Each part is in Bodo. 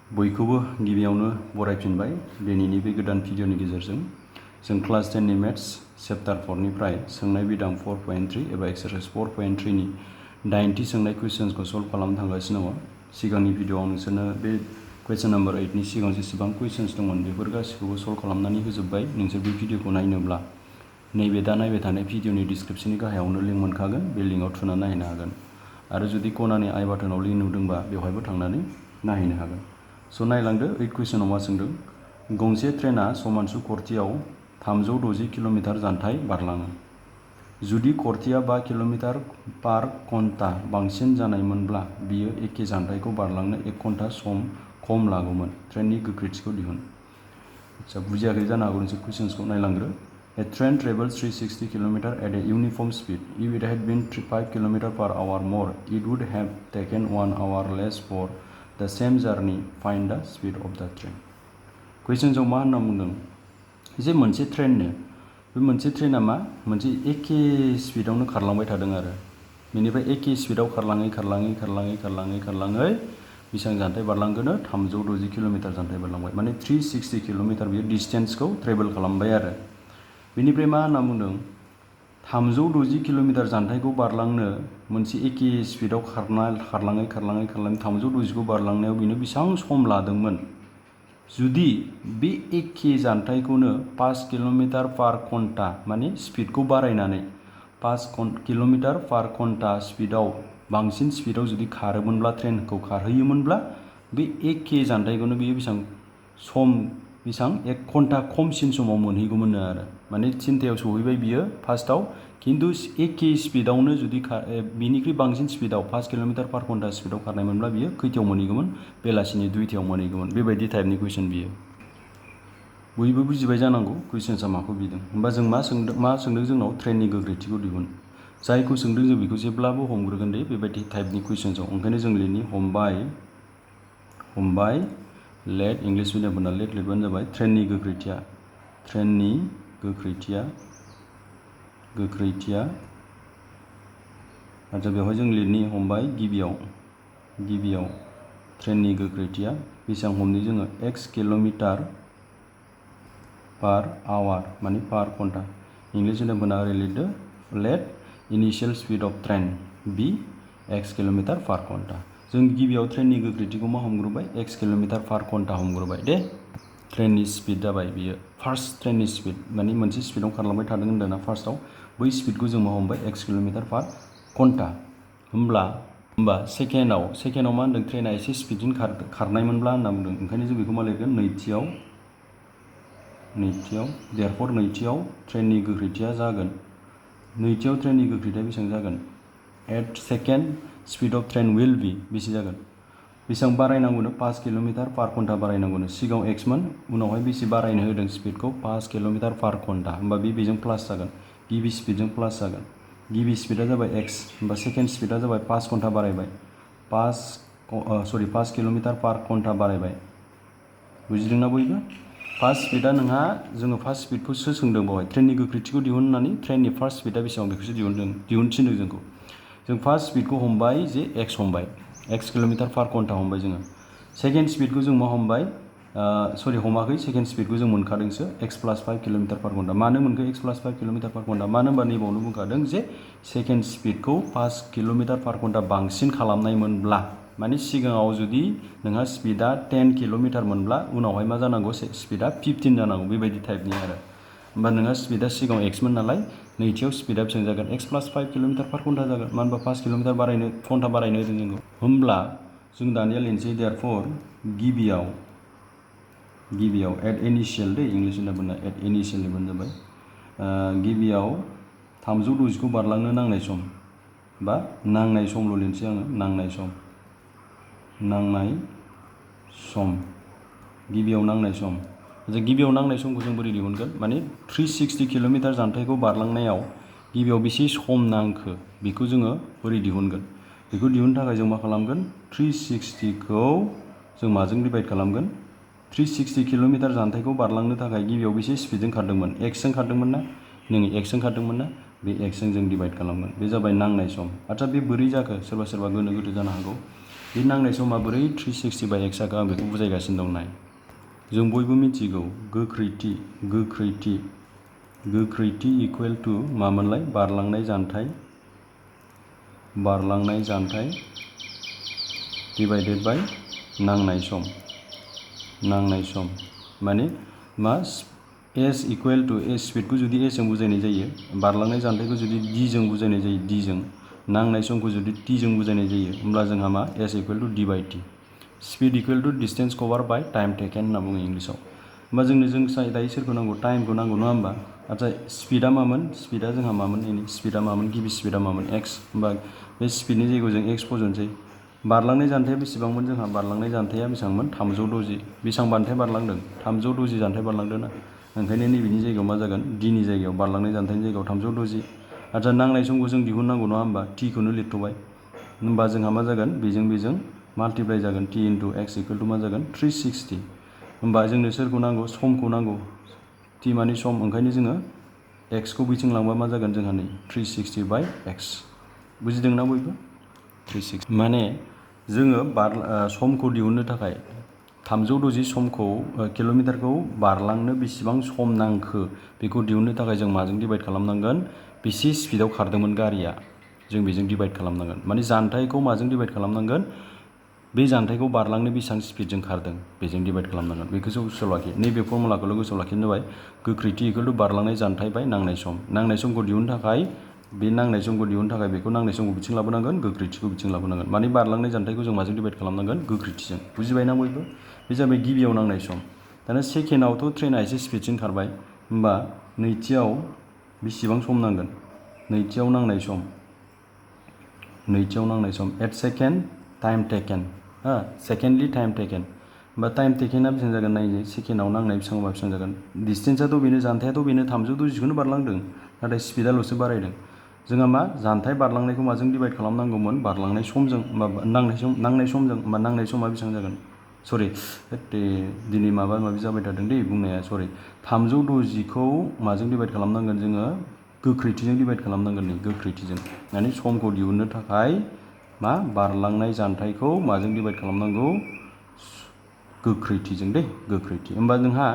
बयखौबो गिबियावनो बरायफिनबाय दिनैनि बे गोदान भिडिअनि गेजेरजों जों क्लास 10 नि मेथ्स चैप्टार 4 निफ्राय सोंनाय बिदां 4.3 एबा एक्सारसाइज 4.3 नि 90 सोंनाय क्वेश्चन्सखौ सल्व खालामनो थांगासिनो दङ। सिगांनि भिडिअआव नोंसोरनो बे क्वेश्चन नम्बर 8 नि सिगां जेसेबां क्वेश्चन्स दंमोन बेफोर गासिखौबो सल्व खालामनानै होजोबबाय। नोंसोर बे भिडिअखौ नायनोब्ला नैबे दा नायबाय थानाय भिडिअनि डिस्क्रिप्शननि गाहायावनो लिंक मोनखागोन, बे लिंकआव थुनानै नायनो हागोन। आरो जुदि खनानि आई बाटनाव लिंक नुदोंबा बेवहायबो थांनानै नायहैनो हागोन। स' नायलांदो 8 कुइसनाव मा सोंदों। गंसे ट्रेना समानसु खरथियाव 360 किल'मिटार जानथाय बारलाङो। जुदि खरथिया 5 किल'मिटार पार घन्टा बांसिन जानायमोनब्ला बियो एखे जानथायखौ बारलांनो 1 घन्टा सम खम लागौमोन। ट्रेननि गोख्रैथिखौ दिहुन। आच्छा, बुजियाखै जानो हागौ नोंसोर कुइसन्सखौ नायलांग्रो। A train travels 360 km at a uniform speed. If it had been 5 km per hour more, it would have taken 1 hour less for the same journey. Find the speed of the train. कुइसन्सआव मा होनना बुंदों जे मोनसे ट्रेननो बे मोनसे ट्रेना मा मोनसे एखे स्पिडआवनो खारलांबाय थादों आरो बेनिफ्राय एखे स्पिडआव खारलाङै बेसेबां जानथाय बारलांगोनो 360 किल'मिटार जानथाय बारलांबाय। माने 360 किल'मिटार बियो डिस्टेन्सखौ ट्रेभेल खालामबाय आरो बेनिफ्राय मा होनना बुंदों 360 किल'मिटार जानथायखौ बारलांनो मोनसे एखे स्पिडआव खारलाङै 360 खौ बारलांनायाव बेनो बेसेबां सम लादोंमोन। जुदि बे एखे जानथायखौनो 5 किल'मिटार पार घन्टा माने स्पिडखौ बारायनानै 5 किल'मिटार पार घन्टा स्पिडआव बांसिन स्पिडआव जुदि खारोमोनब्ला ट्रेनखौ खारहैयोमोनब्ला बे एखे जानथायखौनो बियो बेसेबां 1 घन्टा खमसिन समाव मोनहैगौमोननो आरो माने थिनथायाव सहैबाय बियो फार्स्टआव, खिन्थु एखे स्पिडआवनो जुदि बिनिख्रुइ बांसिन स्पिडआव 5 किल'मिटार पार घन्टा स्पिडआव खारनायमोनब्ला बियो खैथायाव मोनहैगौमोन, बेलासिनि 2टायाव मोनहैगौमोन। बेबायदि टाइपनि कुइसन बियो। बयबो बुजिबाय जानांगौ कुइसन्सआ माखौ बिदों। होमबा जों मा सोंदों जोंनाव ट्रेननि गोख्रैथिखौ दिहुन। जायखौ सोंदों जों बेखौ जेब्लाबो हमग्रोगोन दे बेबायदि टाइपनि कुइसन्सआव। ओंखायनो जों लिरनि हमबाय लेट इंलिश मिडियामफोरना लेट लिरबानो जाबाय। ट्रेननि गोख्रैथिया आच्छा बेवहाय जों लिरनि हमबाय गिबियाव ट्रेननि गोख्रैथिया बेसेबां हमनि जोङो x किल'मिटार पार आवार माने पार घन्टा। इंलिश मिडियामफोरना ओरै लिरदो let initial speed of train be x kilometre per घन्टा। जों गिबियाव ट्रेननि गोख्रैथिखौ मा हमग्रोबाय x किल'मिटार पार घन्टा हमग्रोबाय दे। ट्रेननि स्पिड जाबाय बियो फार्स्ट ट्रेननि स्पिड माने मोनसे स्पिडआव खारलांबाय थादों होनदोंना फार्स्टआव, बै स्पिडखौ जों मा हमबाय x किल'मिटार पार घन्टा। होमबा सेकेन्डआव मा होनदों ट्रेना एसे स्पिडजों खारनायमोनब्ला होनना बुंदों। ओंखायनो जों बेखौ मा लिरगोन नैथियाव देरफर नैथियाव ट्रेननि गोख्रैथिया जागोन। नैथियाव ट्रेननि गोख्रैथिया बेसेबां जागोन at second speed of train will be बेसे जागोन बेसेबां बारायनांगौनो 5 किल'मिटार पार घन्टा बारायनांगौनो। सिगाङाव x मोन उनावहाय बेसे बारायनो होदों स्पिडखौ 5 किल'मिटार पार घन्टा। होमबा बेजों प्लास जागोन, गिबि स्पिडजों प्लास जागोन। गिबि स्पिडा जाबाय x, होमबा सेकेन्ड स्पिडा जाबाय 5 घन्टा बारायबाय 5 किल'मिटार पार घन्टा बारायबाय। बुजिदोंना बयबो? फार्स्ट स्पिडा नोंहा जोङो फार्स्ट स्पिडखौसो सोंदों बावहाय ट्रेननि गोख्रैथिखौ दिहुननानै ट्रेननि फार्स्ट स्पिडा बेसेबां बेखौसो दिहुनथिनदों जोंखौ। जों फार्स्ट स्पिडखौ हमबाय जे x हमबाय x किल'मिटार पार घन्टा हमबाय जोङो। सेकेन्ड स्पिडखौ जों मा हमबाय हमाखै सेकेन्ड स्पिडखौ जों मोनखादोंसो x + 5 किल'मिटार पार घन्टा। मानो मोनखो x + 5 किल'मिटार पार घन्टा? मानो होनबा नैबावनो बुंखादों जे सेकेन्ड स्पिडखौ 5 किल'मिटार पार घन्टा बांसिन खालामनायमोनब्ला माने सिगाङाव जुदि नोंहा स्पिडा 10 किल'मिटार मोनब्ला उनावहाय मा जानांगौ स्पिडा 15 जानांगौ बेबायदि टाइपनि आरो। होमबा नोंहा स्पिडा सिगाङाव x मोन नालाय नैथियाव स्पिडा बेसेबां जागोन x + 5 किल'मिटार पार घन्टा जागोन। मानो होनबा 5 किल'मिटार घन्टा बारायनो होदों जोंखौ। होमब्ला जों दानिया लिरनोसै देयरफर गिबियाव एट इनिशियेल दे इंलिश होनना एट इनिशियेल लिरबानो जाबाय। गिबियाव 360 खौ बारलांनो नांनाय सम बा नांनाय समल' लिरनोसै आङो नांनाय सम गिबियाव नांनाय सम। गिबियाव नांनाय समखौ जों बोरै दिहुनगोन माने 360 किल'मिटार जानथायखौ बारलांनायाव गिबियाव बेसे सम नांखो बेखौ जोङो बोरै दिहुनगोन। बेखौ दिहुननो थाखाय जों मा खालामगोन 360 खौ जों माजों डिभाइड खालामगोन 360 किल'मिटार जानथायखौ बारलांनो थाखाय गिबियाव बेसे स्पिडजों खारदोंमोन x जों खारदोंमोन ना बे x जों डिभाइड खालामगोन। बे जाबाय नांनाय सम। आच्छा बे बोरै जाखो सोरबा गोनो गोथो जानो हागौ। बे नांनाय समा बोरै 360/x जाखो आं बेखौ बुजायगासिनो दं नाय। जों बयबो मिथिगौ गोख्रैथि इकुवेल टु मामोनलाय बारलांनाय जानथाय डिभाइडेड बाय नांनाय सम माने मा s इकुवेल टु s स्पिडखौ जुदि s जों बुजायनाय जायो, बारलांनाय जानथायखौ जुदि d जों बुजायनाय जायो, d जों नांनाय समखौ जुदि t जों बुजायनाय जायो, होमब्ला जोंहा मा s equal to d by t speed equal to distance cover by time taken होनना बुङो इंलिसाव। होमबा जों दायो सोरखौ नांगौ टाइमखौ नांगौ नङा होमबा। आच्चा स्पिडा मामोन, स्पिडा जोंहा मामोन, स्पिडा मामोन, गिबि स्पिडा मामोन x। होमबा बे स्पिडनि जायगायाव जों x फज'नोसै। बारलांनाय जानथाया बेसेबांमोन, जोंहा बारलांनाय जानथाया बेसेबांमोन 360। बेसेबां जानथाय बारलांदों, 360 जानथाय बारलांदों ना, ओंखायनो नैबेनि जायगायाव मा जागोन, d नि जायगायाव बारलांनाय जानथायनि जायगायाव 360। आच्चा नांनाय समखौ जों दिहुननांगौ नङा होमबा, t खौनो लिरथ'बाय। होमबा जोंहा मा जागोन, बेजों माल्टिप्लाइ जागोन, t into x equal to मा जागोन 360। होमबा जोंनो सोरखौ नांगौ, समखौ नांगौ, t माने सम, ओंखायनो जोङो x खौ बिथिं लांबा मा जागोन जोंहा नै 360/x। बुजिदोंना बयबो? 360 माने जोङो समखौ दिहुननो थाखाय 360 समखौ किल'मिटारखौ बारलांनो बेसेबां सम नांखो बेखौ दिहुननो थाखाय जों माजों डिभाइड खालामनांगोन, बेसे स्पिडआव खारदोंमोन गारिया, जों बेजों डिभाइड खालामनांगोन। माने जानथायखौ माजों डिभाइड खालामनांगोन, बे जानथायखौ बारलांनो बेसेबां स्पिडजों खारदों बेजों डिभाइड खालामनांगोन। बेखौसो गोसोआव लाखि, नैबे फर्मुलाखौल' गोसोआव लाखिनो जाबाय गोख्रैथि इकुवेल टु बारलांनाय जानथाय बाय नांनाय सम। नांनाय समखौ दिहुननो थाखाय बेखौ नांनाय समखौ बिथिं लाबोनांगोन, गोख्रैथिखौ बिथिं लाबोनांगोन। माने बारलांनाय जानथायखौ जों माजों डिभाइड खालामनांगोन, गोख्रैथिजों। बुजिबायना बयबो? बे जाबाय गिबियाव नांनाय सम। दाना सेकेन्डआवथ' ट्रेना एसे स्पिडसिन खारबाय, होमबा नैथियाव बेसेबां सम नांगोन, नैथियाव नांनाय some eight second time taken, secondly time taken. होमबा टाइम टेकेना बेसेबां जागोन नायनो, सेकेन्डआव नांनाय बेसेबां जागोन, डिस्टेन्सआथ' बेनो, जानथायाथ' बेनो 360खौनो बारलांदों, नाथाय स्पिडआल'सो बारायदों। जोंहा मा जानथाय बारलांनायखौ माजों डिभाइड खालामनांगौमोन, बारलांनाय समजों, नांनाय समजों। होमबा नांनाय समा बेसेबां जागोन, सरि दिनै माबा माबि जाबाय थादों दै बुंनाया, सरि 360खौ माजों डिभाइड खालामनांगोन जोङो, गोख्रैथिजों डिभाइड खालामनांगोन, नै गोख्रैथिजों। माने समखौ दिहुननो थाखाय मा बारलांनाय जानथायखौ माजों डिभाइड खालामनांगौ, गोख्रैथिजों दै, गोख्रैथि। होमबा जोंहा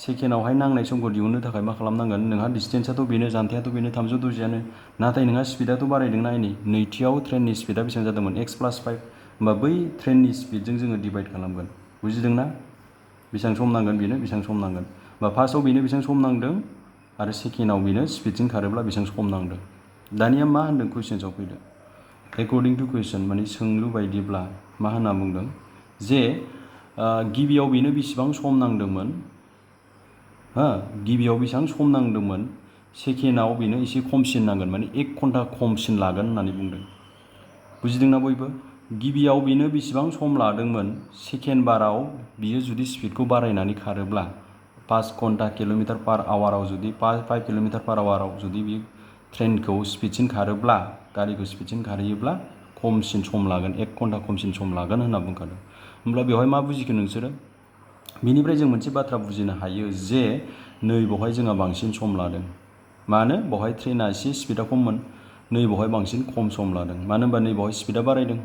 सेकेन्डआवहाय नांनाय समखौ दिहुननो थाखाय मा खालामनांगोन, नोंहा डिस्टेन्सआथ' बेनो, जानथायाथ' बेनो 360आनो, नाथाय नोंहा स्पिडआथ' बारायदोंना, नैथियाव ट्रेननि स्पिडआ बेसेबां जादोंमोन x+5। होमबा बै ट्रेननि स्पिडजों जोङो डिभाइड खालामगोन। बुजिदोंना? बेसेबां सम नांगोन बेनो, बेसेबां सम नांगोन। होमबा फार्स्टआव बेनो बेसेबां सम नांदों, आरो सेकेन्डआव बेनो स्पिडजों खारोब्ला बेसेबां सम नांदों। दानिया मा होनदों, कुइसन्सआव फैदो। एकर्डिं टु कुइसन माने सोंलु बायदिब्ला मा होनना बुंदों, जे गिबियाव बेनो बेसेबां सम नांदोंमोन, गिबियाव बेसेबां सम नांदोंमोन, सेकेन्डआव बेनो एसे खमसिन नांगोन, माने 1 घन्टा खमसिन लागोन होननानै बुंदों। बुजिदोंना बयबो? गिबियाव बेनो बेसेबां सम लादोंमोन, सेकेन्ड बाराव बियो जुदि स्पिडखौ बारायनानै खारोब्ला 5 घन्टा किल'मिटार पार आवाराव जुदि 5 किल'मिटार पार आवाराव जुदि बियो ट्रेनखौ स्पिडसिन खारोब्ला, गारिखौ स्पिडसिन खारहैयोब्ला खमसिन सम लागोन, 1 घन्टा खमसिन सम लागोन होनना बुंखादों। होमब्ला बेवहाय मा बुजिखो नोंसोरो? बिनिफ्राय जों मोनसे बाथ्रा बुजिनो हायो जे नै बेवहाय जोंहा बांसिन सम लादों। मानो? बेवहाय ट्रेना एसे स्पिडा खममोन, नै बेवहाय बांसिन खम सम लादों। मानो होनबा नै बेवहाय स्पिडा बारायदों।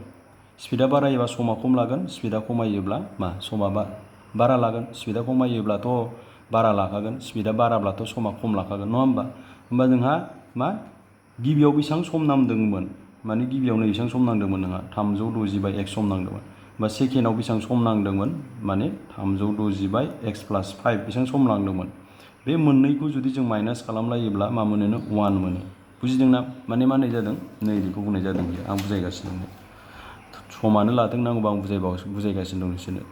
स्पिडा बारायोबा समा खम लागोन, स्पिडा खमायोब्ला मा समा बारा लागोन। स्पिडा खमायोब्लाथ' बारा लाखागोन, स्पिडा बाराब्लाथ' समा खम लाखागोन, नङा होमबा? होमबा जोंहा मा गिबियाव बेसेबां सम नांदोंमोन, माने गिबियावनो बेसेबां सम नांदोंमोन नोंहा 360/x सम नांदोंमोन। होमबा सेकेन्डआव बेसेबां सम नांदोंमोन, माने 360/x+5 बेसेबां सम नांदोंमोन। बे मोननैखौ जुदि जों माइनास खालामलायोब्ला मा मोनो, 1 मोनो। बुजिदोंना? माने मा होननाय जादों, नै बेखौ बुंनाय जादों बियो, आं बुजायगासिनो दं। समानो लाथों, नांगौबा आं बुजायगासिनो दं नोंसोरनो।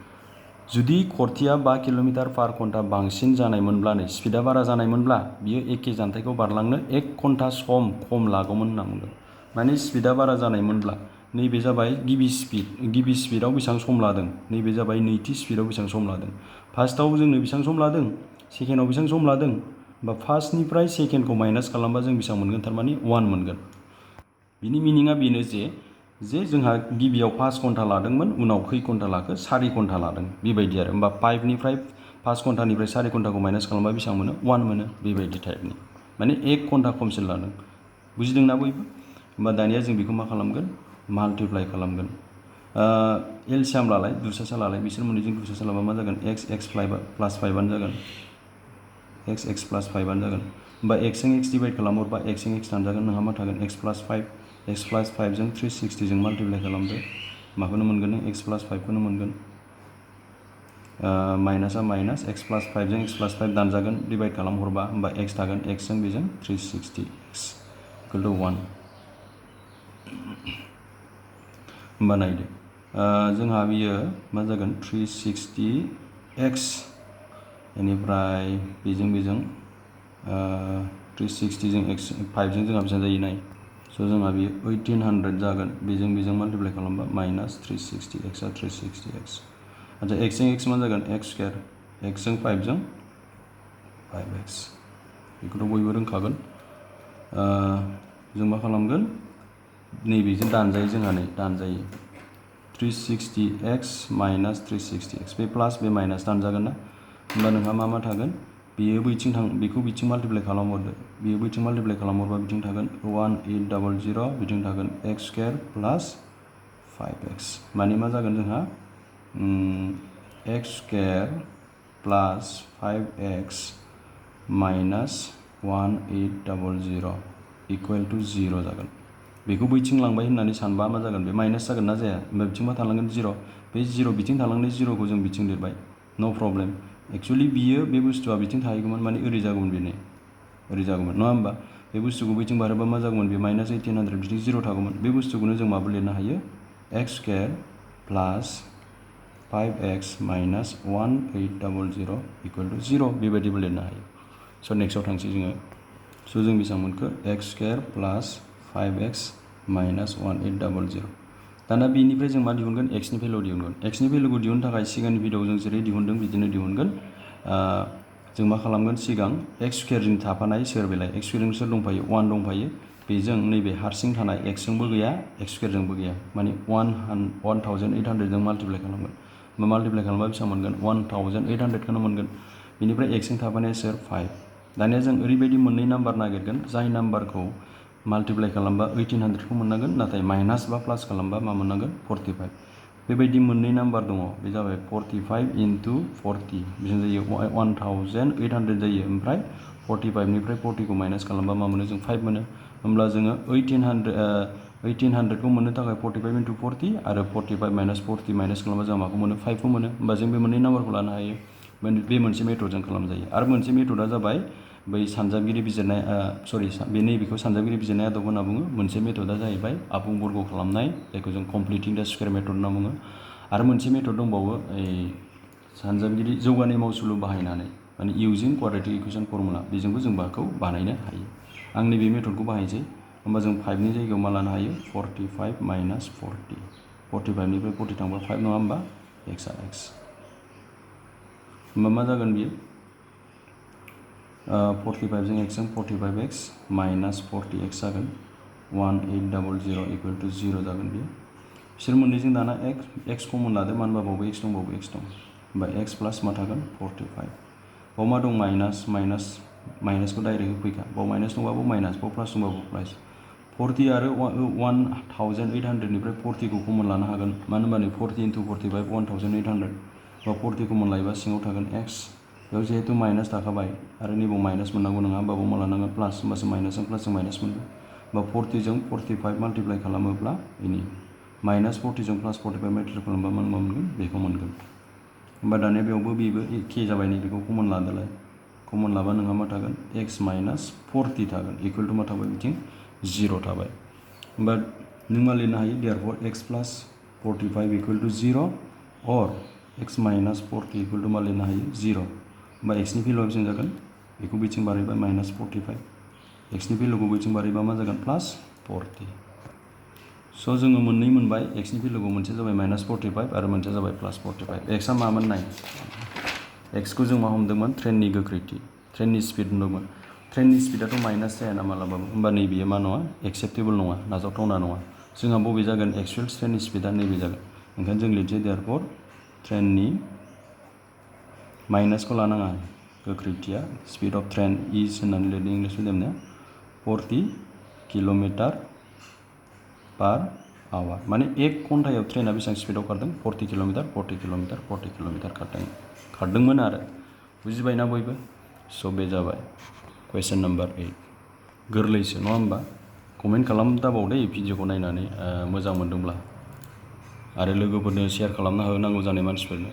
जुदि खरथिया 5 किल'मिटार पार घन्टा बांसिन जानायमोनब्ला, नै स्पिडा बारा जानायमोनब्ला, बियो एखे जानथायखौ बारलांनो 1 घन्टा सम खम लागौमोन होनना बुंदों। माने स्पिडा बारा जानायमोनब्ला, नैबे जाबाय गिबि स्पिडआव बेसेबां सम लादों, नैबे जाबाय नैथि स्पिडआव बेसेबां सम लादों। फार्स्टआव जोंनो बेसेबां सम लादों, सेकेन्डआव बेसेबां सम लादों, बा फार्स्टनिफ्राय सेकेन्डखौ माइनास खालामबा जों बेसेबां मोनगोन, थारमाने 1 मोनगोन। बिनि मिनिङा बेनो जे जोंहा गिबियाव 5 घन्टा लादोंमोन, उनाव खै घन्टा लाखो, 4 घन्टा लादों, बेबायदि आरो। होमबा 5 घन्टानिफ्राय 4 घन्टाखौ माइनास खालामबा बेसेबां मोनो, 1 मोनो, बेबायदि टाइपनि। माने 1 घन्टा खमसिन लादों। बुजिदोंना बयबो? होमबा दानिया जों बेखौ मा खालामगोन, माल्टिप्लाइ खालामगोन एलसियाम लालाय दुसासा लालाय बिसोर मोननैजों दुसासा लाबा मा जागोन x प्लास 5 जागोन x प्लास 5 जागोन होमबा x जों x डिवाइड खालामहरबा x जों x दानजागोन नोंहा मा थागोन x प्लास 5 जों 360 जों माल्टिप्लाइ खालामदो माखौनो मोनगोन नों x प्लास 5 खौनो मोनगोन माइनासा माइनास x प्लास 5 जों x प्लास 5 दानजागोन डिवाइड खालामहरबा होमबा x थागोन x जों बेजों 360x इक्वल टु 1 होमबा नायदो जोंहा बियो मा जागोन 360x बेनिफ्राय बेजों 360 जों x 5 जों जोंहा बेसेबां जायो नाय स' जोंहा बियो 1800 जागोन बेजों माल्टिप्लाइ खालामबा माइनास 360x आ 360x अच्छा x जों x मा जागोन x स्क्वायर x जों 5 जों 5x बेखौथ' बयबो रोंखागोन जों मा खालामगोन नैबेजों दानजायो जोंहा नै दानजायो 360x माइनास 360x बे प्लास बे माइनास दानजागोन ना होमबा नोंहा मा थागोन बेयो बेखौ बिथिं माल्टिप्लाइ खालामहरदो बेयो बिथिं माल्टिप्लाइ खालामहरबा बिथिं थागोन 1800 बिथिं थागोन x स्क्वायर प्लास 5x माने मा जागोन जोंहा x स्क्वायर प्लास 5x माइनास 1800 इक्वल टु 0 जागोन बेखौ बैथिं लांबाय होननानै सानबा मा जागोन बे माइनास जागोन ना जाया होमबा बिथिं मा थालांगोन 0 बे 0 बिथिं थालांनाय 0खौ जों बिथिं लिरबाय नो प्रब्लेम एक्चुअली बियो बे बुस्थुआ बिथिं थाहैगौमोन माने ओरै जागौमोन बेनो ओरै जागौमोन नङा होमबा बे बुस्थुखौ बैथिं बारोबा मा जागौमोन बे माइनास 1800 बिथिं 0 थागौमोन बे बुस्थुखौनो जों माबोरै लिरनो हायो x स्क्वायर प्लास 5x माइनास 1800 इक्वल टु 0 बेबायदिबो लिरनो हायो स' नेक्स्टआव थांसै जोङो स' जों बेसेबां मोनखो x स्क्वायर प्लास 5x माइनास 1800 दाना बेनिफ्राय जों मा दिहुनगोन x नि भेलु दिहुनगोन x नि भेलुखौ दिहुननो थाखाय सिगांनि भिडिअ'आव जों जेरै दिहुनदों बिदिनो दिहुनगोन जों मा खालामगोन सिगां x स्क्वायरजों थाफानाय सोर बेलाय x स्क्वायरजों सोर दंफायो 1 दंफायो बेजों नैबे हारसिं थानाय x जोंबो गैया x स्क्वायरजोंबो गैया माने 1800 जों माल्टिप्लाइ खालामगोन होमबा माल्टिप्लाइ खालामबा बेसेबां मोनगोन 1800 खौनो मोनगोन बेनिफ्राय x जों थाफानाया सोर 5 दानिया जों ओरैबायदि मोननै नाम्बार नागिरगोन जाय नाम्बारखौ माल्टिप्लाइ खालामबा 1800 खौ मोननांगोन नाथाय माइनास बा प्लास खालामबा मा मोननांगोन 45 बेबायदि मोननै नाम्बार दङ बे जाबाय 45 into 40 बेजों जायो 1800 जायो ओमफ्राय 45 निफ्राय 40 खौ माइनास खालामबा मा मोनो जों 5 मोनो होमब्ला जोङो 1800 खौ मोननो थाखाय 45 into 40 आरो 45 माइनास 40 माइनास खालामबा जों माखौ मोनो 5 खौ मोनो होमबा जों बे मोननै नाम्बारखौ लानो हायो बे मोनसे मेथडजों खालामजायो आरो मोनसे मेथडआ जाबाय बै सानजाबगिरि बिजिरनाय बे नैबेखौ सानजाबगिरि बिजिरनाय आदब होनना बुङो मोनसे मेथडआ जाहैबाय आबुं बर्ग खालामनाय जायखौ जों कमप्लिटिं द स्क्वायर मेथड होनना बुङो आरो मोनसे मेथड दंबावो सानजाबगिरि जौगानाय मावसुलु बाहायनानै माने इउजिं क्वाड्रेटिक इकुवेशन फर्मुला बेजोंबो जों बेखौ बानायनो हायो आं नैबे मेथडखौ बाहायनोसै होमबा जों 5 नि जायगायाव मा लानो हायो 45 माइनास 40 45 निफ्राय 40 थांबा 5 नङा होमबा x आ x होमबा मा जागोन बियो 45 जों x जों 45x माइनास 40x जागोन 1800 इक्वल टु 0 जागोन बियो बिसोर मोननैजों दाना x कमन लादो मानो होनबा बावबो x दं बावबो x दं होमबा x प्लास मा थागोन 45 बाव मा दं माइनासखौ डाइरेक्ट होफैखा बाव माइनास दंबाबो माइनास बाव प्लास दंबाबो प्लास 40 आरो 1800 निफ्राय 40 खौ कमन लानो हागोन मानो होनबा नै 40 into 45 1800 बा 40 कमन लायोबा सिङाव थागोन x बेयाव जिहेतु माइनास थाखाबाय आरो नैबाव माइनास मोननांगौ नङा होमबाबो मा लानांगोन प्लास होमबासो माइनासजों प्लासजों माइनास मोनगोन बा 40 जों 45 माल्टिप्लाइ खालामोब्ला बेनि माइनास 40 जों प्लास 45 माल्टिप्लाइ खालामबा मा मोनगोन बेखौ मोनगोन होमबा दानिया बेयावबो बेबो एखे जाबाय नै बेखौ कमन लादोलाय कमन लाबा नोंहा मा थागोन x माइनास 40 थागोन इक्वल टु मा थाबाय बिथिं 0 थाबाय होमबा नों मा लिरनो हायो देयरफर x प्लास 45 इक्वल टु 0 और x माइनास 40 इक्वल टु मा लिरनो हायो 0 होमबा x नि भेलुआ बेसेबां जागोन बेखौ बिथिं बारायबा माइनास 45 x नि भेलुखौ बिथिं बारायबा मा जागोन प्लास 40 स' जोङो मोननै मोनबाय x नि भेलुखौ मोनसे जाबाय माइनास 45 आरो मोनसे जाबाय प्लास 45 x आ मामोन नाय x खौ जों मा हमदोंमोन ट्रेननि गोख्रैथि ट्रेननि स्पिड होनदोंमोन ट्रेननि स्पिडाथ' माइनास जाया ना मालाबाबो होमबा नैबेयो मा नङा एक्सेप्टेबल नङा नाजावथावना नङा जोंहा बबे जागोन एक्सुवेल ट्रेननि स्पिडा नैबे जागोन ओंखायनो जों लिरसै देयरफर ट्रेननि माइनासखौ लानाङा गोख्रैथिया स्पिड अफ ट्रेन इज होननानै लिरदों इंलिश मिडियामनिया 40 किल'मिटार पार आवार माने 1 घन्टायाव ट्रेना बेसेबां स्पिडाव खारदों 40 किल'मिटार 40 किल'मिटार 40 किल'मिटार खारदोंमोन आरो बुजिबायना बयबो स' बे जाबाय कुइसन नाम्बार 8 गोरलैसो नङा होमबा कमेन्ट खालामदाबावदे भिडिअखौ नायनानै मोजां मोनदोंब्ला आरो लोगोफोरनो शेयार खालामना होनांगौ जानाय मानसिफोरनो